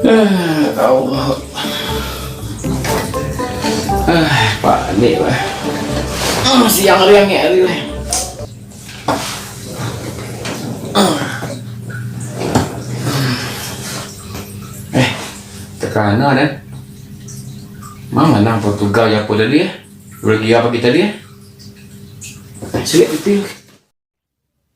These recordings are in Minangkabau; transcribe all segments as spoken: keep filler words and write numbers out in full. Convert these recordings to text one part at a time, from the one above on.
Eh, Allah. Ah, panik lah. Ah, siang hari angek hari lah. Eh, takana dah. Mang manang Portugal jo apo tadi, eh? Belgia apo tadi, eh? Caliak pitih.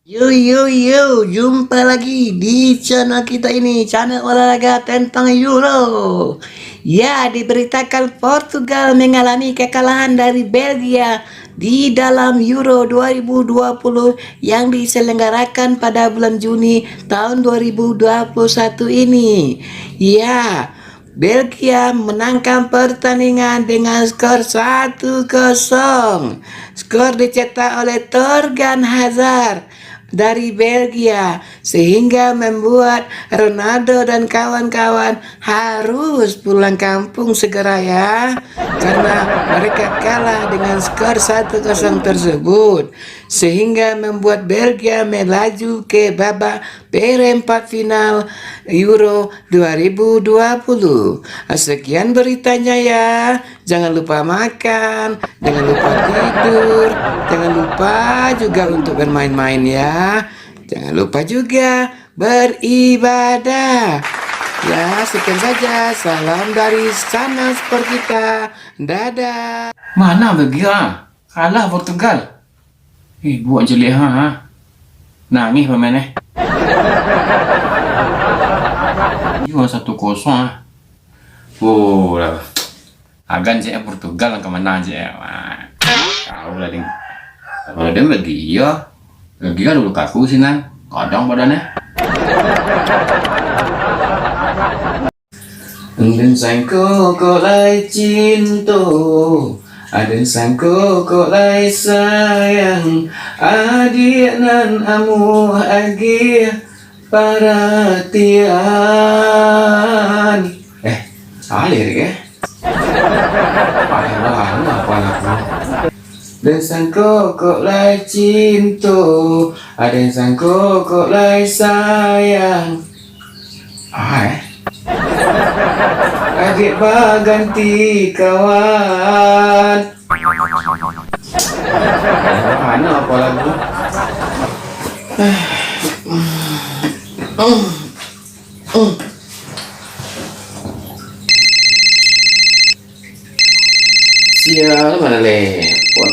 Yo, yo, yo, jumpa lagi di channel kita ini, channel olahraga tentang Euro. Ya, diberitakan Portugal mengalami kekalahan dari Belgia di dalam Euro dua ribu dua puluh yang diselenggarakan pada bulan Juni tahun dua ribu dua puluh satu ini. Ya, Belgia menangkan pertandingan dengan skor satu kosong. Skor dicetak oleh Thorgan Hazard dari Belgia, sehingga membuat Ronaldo dan kawan-kawan harus pulang kampung segera, ya, karena mereka kalah dengan skor satu kosong tersebut, sehingga membuat Belgia melaju ke babak perempat final Euro dua ribu dua puluh. Sekian beritanya, ya. Jangan lupa makan, jangan lupa tidur, jangan lupa juga untuk bermain-main, ya. Jangan lupa juga beribadah. Ya, sekian saja. Salam dari sana sport kita. Dadah. Mana Belgia? Kalah Portugal. Eh, buek caliak ha, ha. Nangih pamain eh. Iyo satu kosong ah. Oh, lah. Agan cek Portugal ka manang cek. Wah. Tahu lah ding. Kalau dia Belgia, Belgia dulu kaku sinan. Kadang badannya. Aden sangko kok lai cinto, aden sangko kok lai sayang, adiak nan amuah agiah paratian. Eh, salah lirik eh. Pakai bahan apa lagu? Aden sangko kok lai cinto, aden sangko kok lai sayang. Ah, eh. Agiah baganti kawan. Mana apa lagu? Sial, mana lepon?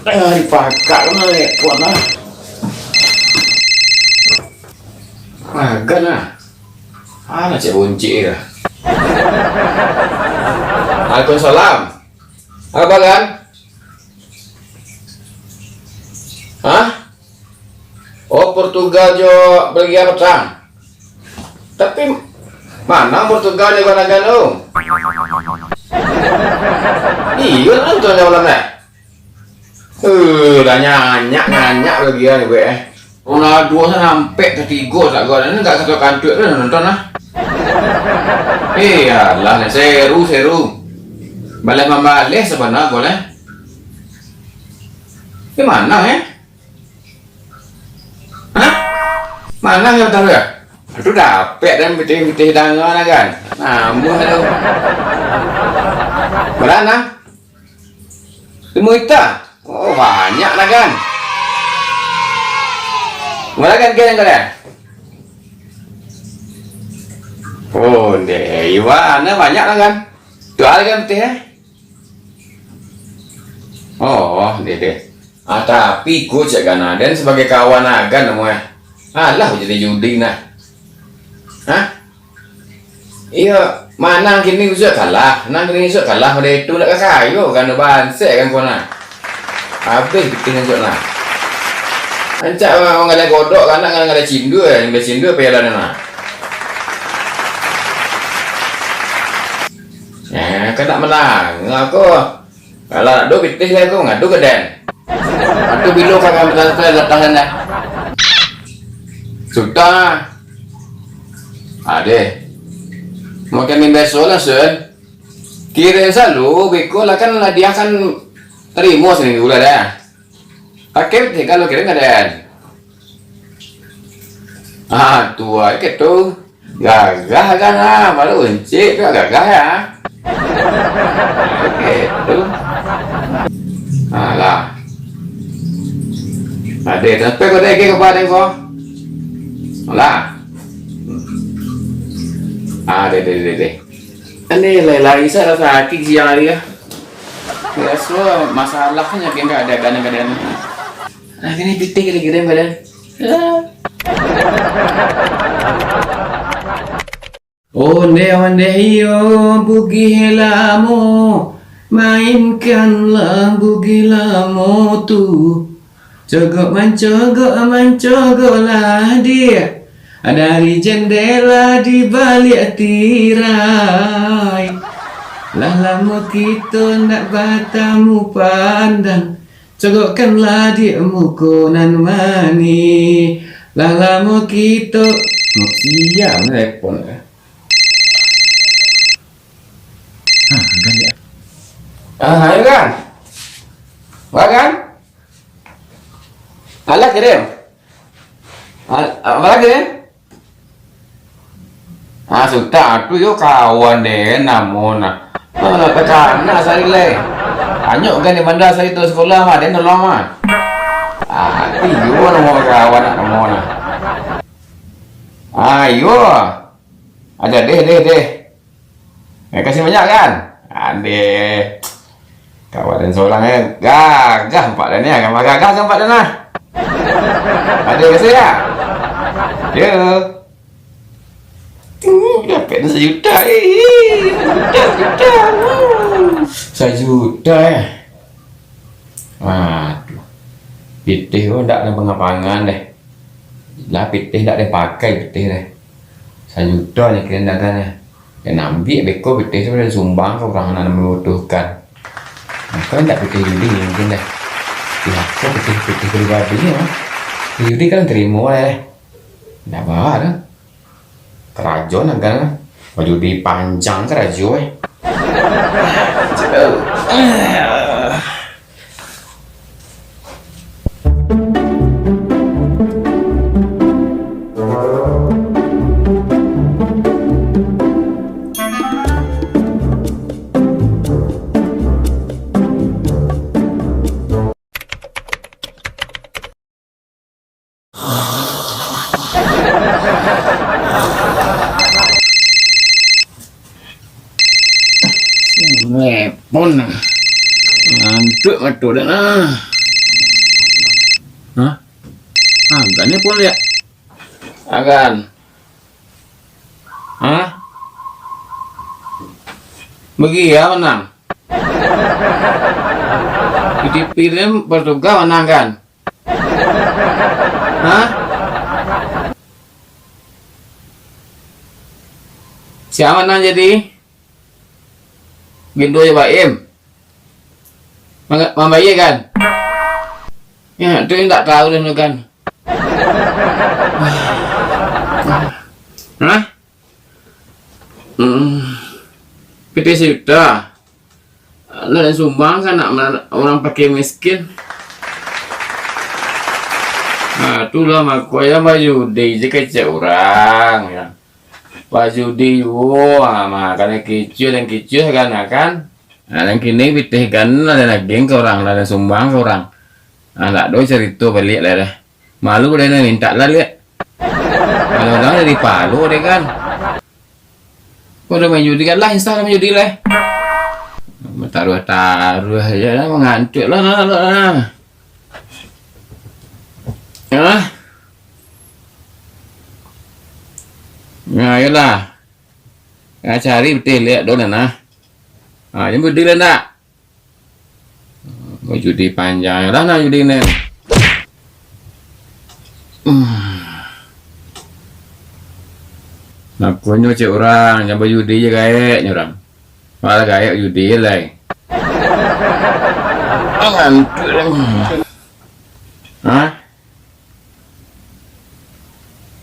Ah, dipakak mana lepon lah. Makan lah. Alah, cek boncik lah. Waalaikumsalam. Apa kan? Hah? Oh, Portugal jo Belgia patang. Tapi, manang Portugal jo Belgia tu? Iyo, nonton jo malam ni. Eh, dah nyanyak, nyanyak Belgia ni, buek eh. Ronaldo sampai ketiga tak gol. Ini enggak satu kantuk tu nonton lah. Eh, alah, seru, seru. Baleh mambaleh sabananyo gol eh. Di mana eh? Hah? Mana yang tahu ya? Aduh, dapek dan pitih-pitih danga lah kan. Namun tu. Berana? Limo ita? Oh, banyak lah kan. Mana kan kalian kalian? Oh, deh, Iwan, banyak lah kan. Dua hari kan pitih eh? Oh, deh, deh. Ah, tapi ko cek Gana, den sebagai kawan agan namu eh. Alah jadi judi nah. Hah? Iyo, manang kini usuak kalah, nang kini usuak kalah pada itu nak kakayo kan bansek kan ko nah. Habis pitih usuak nah. Ancak manggalai godok kan nak ngalai cindua, ngalai cindua piala nah. Eh, kan nak menang. Ngako. Kalau ado pitih lah tu, ngadu ka den. Atu bilo ka kami latah latah dah. Sudah. Ade. Mau kami beso lah, Sun. Kirim salu, beko lah kan hadiah kan tarimo sini dulu dah. Pakai pitih kalau kirim ka den. Ah, tuai ke tu. Gagah kan, ah, baru encik tu gagah ya. Oke, tu. Alah. Ade, sampai kau dah ke kepala kau. Alah. Ah, deh, deh, deh, deh. Ini lai-lai sa lah sakik siang hari ah. Biaso masalahnya kayak nggak ada kadang-kadang. Nah, ini pitih kira-kira badan. Ondeh-ondeh iyo bugih lamo, mainkanlah bugih lamo tu. Cogok mancogok, mancogoklah diak, dari jendela di baliak tirai. Lah lamo kito ndak batamu pandang, cogokkanlah diak muko nan manih. Lah lamo kito, oh, siap telepon. Ah, kan dia. Ah, ayo kan? Wah kan? Alah kirim. Al-, apa lagi ni? Ah, sudah, tu yo kawan deh, namo nah. Ah, takana sari lai. Anyok kan di bandar sari tu sekolah mah, den tolong mah. Ah, tu yo namo kawan nak namo nah. Ayo. Ada deh, deh, deh. Eh, kasih banyak kan? Adeh. Kawan den sorang eh. Gagah nampak den ni. Gagah nampak den lah. Adeh, kasih ya? Yo. Uh, dapat sajuta eh. Sajuta, sajuta. Sajuta eh. Aduh. Pitih ko ndak ado pangan-pangan deh. Lah pitih ndak ado pakai pitih deh. Sajuta nyo kirim dagang nyo. Yo, ambiak beko pitih tu, sumbang ka urang nan mambutuhkan. Mako ndak pitih judi mungkin deh. Pihak ko pitih-pitih pribadinyo. Judi kan tarimo deh. Ndak bawa tu. Karajo nan kan. Bajudi panjang karajo eh. Telepon. Ngantuak mato dah lah. Hah? Ah, bukan telepon dia. Agan. Hah? Bagi ya menang. Di T V ni bertugas menang kan? Hah? Sia nan jadi? Gindo jo Baim. Manga-, mambayia kan? Ya, tu indak tahu dah tu kan. Hah? Hmm. Pitih sajuta. Lah, sumbang kan nak ma-, urang fakir miskin. Nah, tu lah mako jan bajudi je kecek urang, ya. Bajudi juo, ha, mah, kan kicuah dan kicuah kan, ha, kan. Nah, dan kini pitih kan lah, dan agiah ka urang, lah, dan sumbang ka urang. Nah, ndak ado carito baliak lah dah. Malu deh, mintak lah liak. Kadang-kadang dari palo deh kan. Kau udah main judi kan lah, insta lah main judi lah. Taruh-taruh aja lah, mengantuk lah, lah, lah, lah. Ya lah. Nah, ayolah. Nah, cari pitih liak dulu nah. Ah, jemput dulu nak. Bajudi panjang lah nak judi ni. Hmm. Makonyo cek urang, jan bajudi je gaeknyo urang. Malah gaek judi je lai. Ngantuk lah. Hah?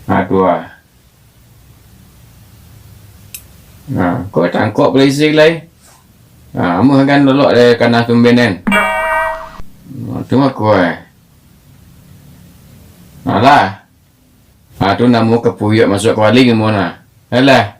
Aduh ah. Nah, kau tangkok polisi lai. Nah, amuah kan lolok dari kanah tumbin kan. Nah, tu mah kau eh. Nah lah. Ah, tu namo kapuyuak masuak ka waling namo nah. Alah.